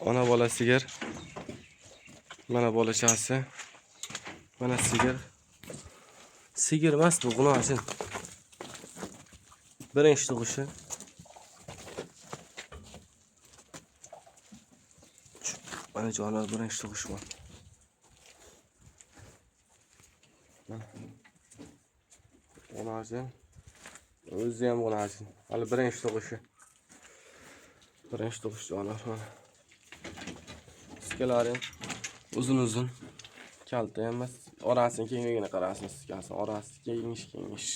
Ona bola sigir. Mana bolachasi. Mana sigir. Sigir emas bu, g'unojin. Birinchi tug'ishi. Mana jonivor birinchi tug'ishi bor. Mana. G'unojin. O'zi ham g'unojin. Hali birinchi tug'ishi. Birinchi tug'ish jonivor mana. Sikkalari uzun uzun. Kalta emas. Orasini kengligini qarasin, sikkasi. Orasi kengish kengish.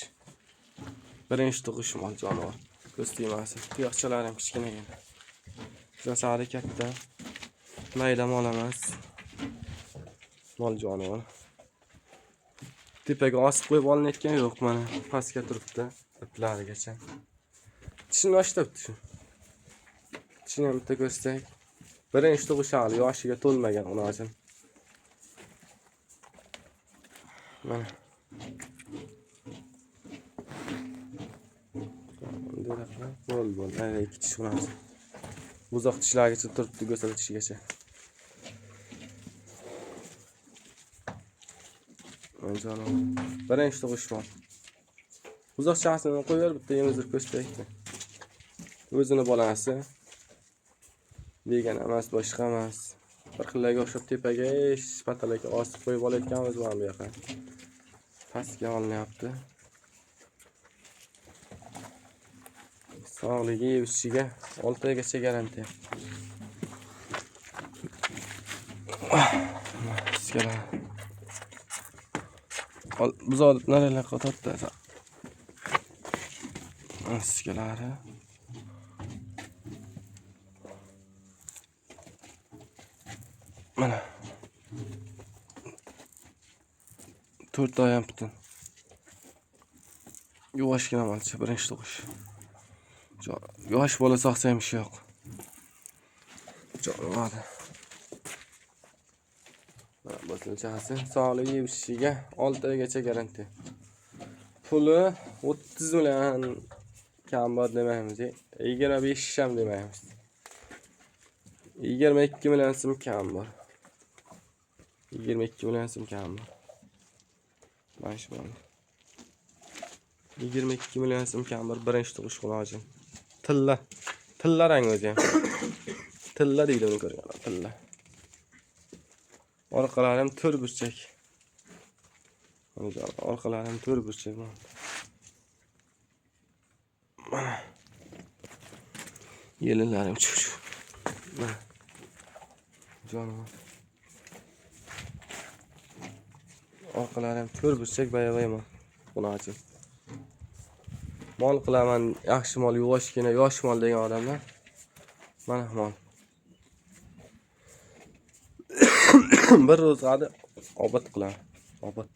Birinchi tug'ish mol jonivor. Ko'z tegmasin. Tuyoqchalari ham kichkinagina. Jasari katta. Mayda mol emas. Mol jonivor. Tepaga osib qo'yib olinayotgani yo'q mana. Pastga turibdi. Iplarigacha. Tishini ochtiribdi shu. Tishini ham bitta ko'rsak. Birinchi tug'ish hali yoshiga to'lmagan unajin. Mana. Bo'l bo'l. Ana ikki tish unajin. Buzoq tishlarigacha turibdi, go'sala tishigacha. Mana. Birinchi tug'ish mol. Buzoqchasini qo'yib bitta emizdirib ko'rsataylik. O'zini bolasi. Begona emas, boshqa emas. Bir xillarga o'xshab tepaga patalaga osib qo'yib olayotganmiz mana bu yoqqa. Pastga olinyapti. Sog'ligi yeb ichishiga 6 oygacha garantiya. Iskalar. Ol, buzoq nariroqqa tortdi. Iskalari. Mana. 4 oy ham butun. Yuvoshgina molcha, birinchi tug'ish. Yosh bola sog'sa ham ishi yo'q. Jonivor. Mana bosilchasi sog'ligi yeb ichishiga 6 oygacha garantiya. Puli 30 million kam bor demaymiz, 25 ham demaymiz. 22 million so'm kam bor. 22 million so'm kam bor. Mana shu mol. 22 million so'm kam bor birinchi tug'ish xunojin. Tilla. Tilla rang o'zi ham. Tilla deydi uni ko'rganlar, tilla. Orqalari ham to'rt burchak. Orqalari ham to'rt burchak. Mana. Yelinlari ham chuv-chuv. Mana. Jonivor. Orqalari ham to'rt burchak bayavay mol. Xunojin. Mol qilaman, yaxshi mol, yuvoshgina, yosh mol degan odamlar. Mana mol. Bir ro'zg'adi obod qiladi. Obod.